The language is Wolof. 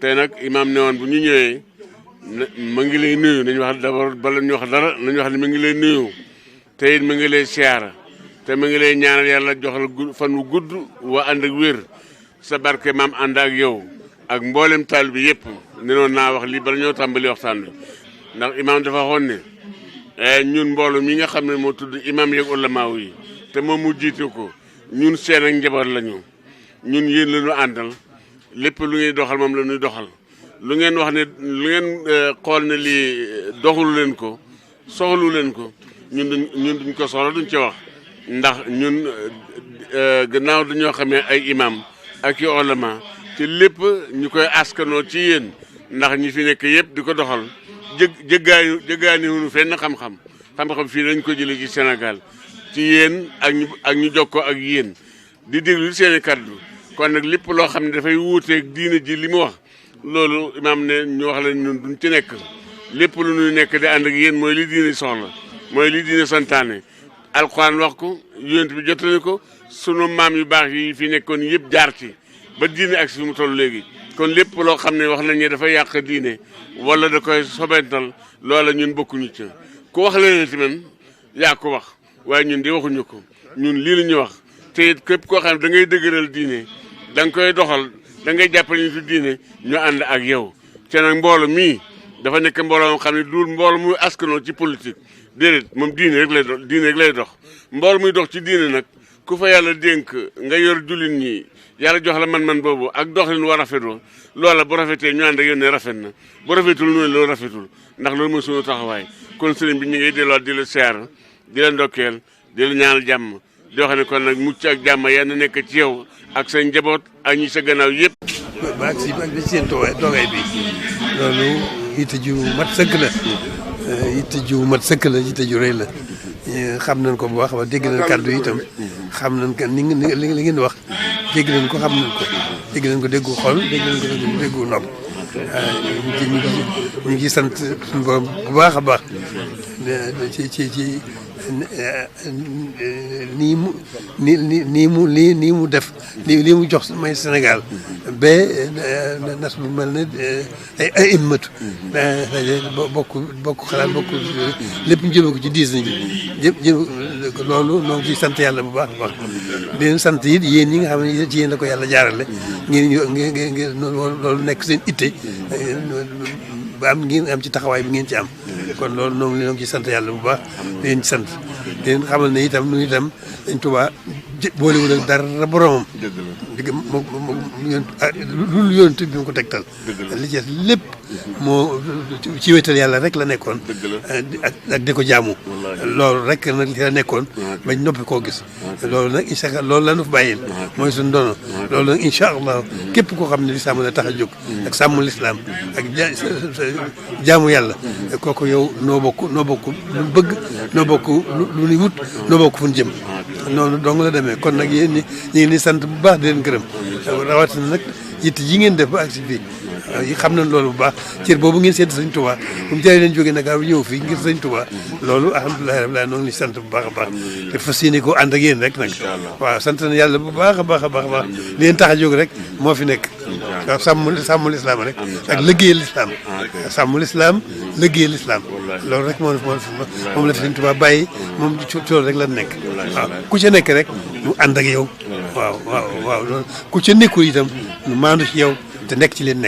tey nag imaam ne woon bu ñu ñëwee ma ngi lay nuyu nañu wax d'abord bala ñu wax dara nañu wax ne ma ngi lay nuyu te it ma ngi lay siyaara te ma ngi lay ñaanal yàlla jox la fan wu gudd wa ànd ak wér sa barke maam ànd ak yow ak mboolem taal bi yëpp ne noonu naa wax lii bala ñoo tàmbali waxtaan bi ndax imaam dafa waxoon ne ñun mbooloo mi nga xam ne moo tudd imaam yeeg ulamaaw yi te moom mu jiite ko ñun seen ak njaboot lañu ñun yéen la ñu àndal lépp lu ngeen doxal moom la ñuy doxal lu ngeen wax ne lu ngeen xool ne lii doxalu leen ko soxlu leen ko ñun duñ ko soxla duñ ci wax ndax ñun gannaaw dañoo xamee ay imam ak i ulama te lépp ñu koy askanoo ci yéen ndax ñi fi nekk yëpp di ko doxal jëggaani wuñu fenn xam-xam fii lañ ko jëlee ci Sénégal ci yéen ak ñu jokkoo ak yéen di déglu seen i kaddu kon nag lépp loo xam ne dafay wuuteeg diine ji li mu wax loolu imaam ne ñu wax la ñun duñ ci nekk lépp lu ñuy nekk di ànd ak yéen mooy li diine soxla mooy li diine santaane alxuraan wax ko yonent bi jottali ko sunu maam yu baax yi fi nekkoon yëpp jaar ci ba diine ak fi mu toll léegi kon lépp loo xam ne wax nañ ne dafay yàq diine wala da koy sobental loola ñun bokkuñu ci ku wax leen tamit yaa ko wax waaye ñun di waxuñu ko ñun lii la ñuy wax te it képp koo xam ne da ngay dëgëral diine da nga koy doxal da ngay jàppale ñu fi diine ñu ànd ak yow te nag mboolo mii dafa nekk mbooloo moo xam ne du mboolo muy askanoo ci politique déedéet moom diine rek lay dox mboolo muy dox ci diine nag ku fa yàlla dénk nga yor jullit ñi yàlla jox la man-man boobu ak doxalin war rafetoo loola bu rafetee ñu ànd ak yow ne rafet na bu rafetul noonu loolu rafetul ndax loolu mooy sunu taxawaay kon sëriñ bi ñu ngi delluwaat di la siyaar di la ndokkeel di la ñaanal jàmm di wax ne kon nag mucc ak jàmm yàlla nekk ci yow ak sa njaboot ak ñi sa gannaaw yëpp. ba ak si seen toogay bi loolu yitte ju mat sëkk la yitte ju mat sëkk la yitte ju rëy la xam nañ ko bu baax wax dégg nañ kàddu itam xam nañ ko li ngeen wax dégg nañ ko xam nañ ko dégg nañ ko déggu xol dégg nañ ko déggu nopp ñu ngi sant suñu borom bu baax a baax ci nii mu def lii mu jox may Sénégal ba nas bu mel ne ay immatu bokk xalaat bokk lépp ñu jëme ko ci diis nañu loolu noo ngi ciy sant yàlla bu baax a baax di leen sant it yéen ñi nga xam ne ci yéen la ko yàlla jaarale ngeen loolu nekk seen itte ba ngeen am ci taxawaay bi ngeen ci am kon loolu noo ngi ci sant yàlla bu baax di leen ci sant di leen xamal ne itam nu itam dañ Tuubaa boolewul ak dara boromam. lu yonent bi mu ko tegtal. li ci lépp moo ci wéetal yàlla rek la nekkoon. ak di ko jaamu. loolu rek nag li la nekkoon. bañ noppi koo gis. loolu nag incha allah loolu la nu fa bàyyil. mooy suñu dono loolu nag incha allah képp koo xam ne lislaam la tax a jóg. ak sàmm lislaam ak jaamu yàlla. kooku yow noo bokk lu bëgg noo bokk lu ni wut noo bokk fu ñu jëm. noonu dong la demee kon nag yéen ñi ngi leen sant bu baax di leen gërëm rawatina nag yitte yi ngeen def ba ak si fii xam nañ loolu bu baax cër boobu ngeen seet Sëñ Tuubaa bu mu jaay leen jógee nag ñëw fii ngir Sëñ Tuubaa loolu alhamdulilah rabbil aalamiin noonu sant bu baax a baax te fas yéene ko ànd ak yéen rek nag waaw sant na yàlla bu baax a baax a baax li leen tax a jóg rek moo fi nekk waaw sàmm lislaam rek ak liggéeyal lislaam sàmm lislaam liggéeyal lislaam loolu rek moom la fi Sëñ Tuubaa bàyyi moom ci loolu rek la nekk waaw ku ca nekk rek mu ànd ak yow waaw loolu ku ca nekkul itam mu maandu ci yow te nekk ci leen nekk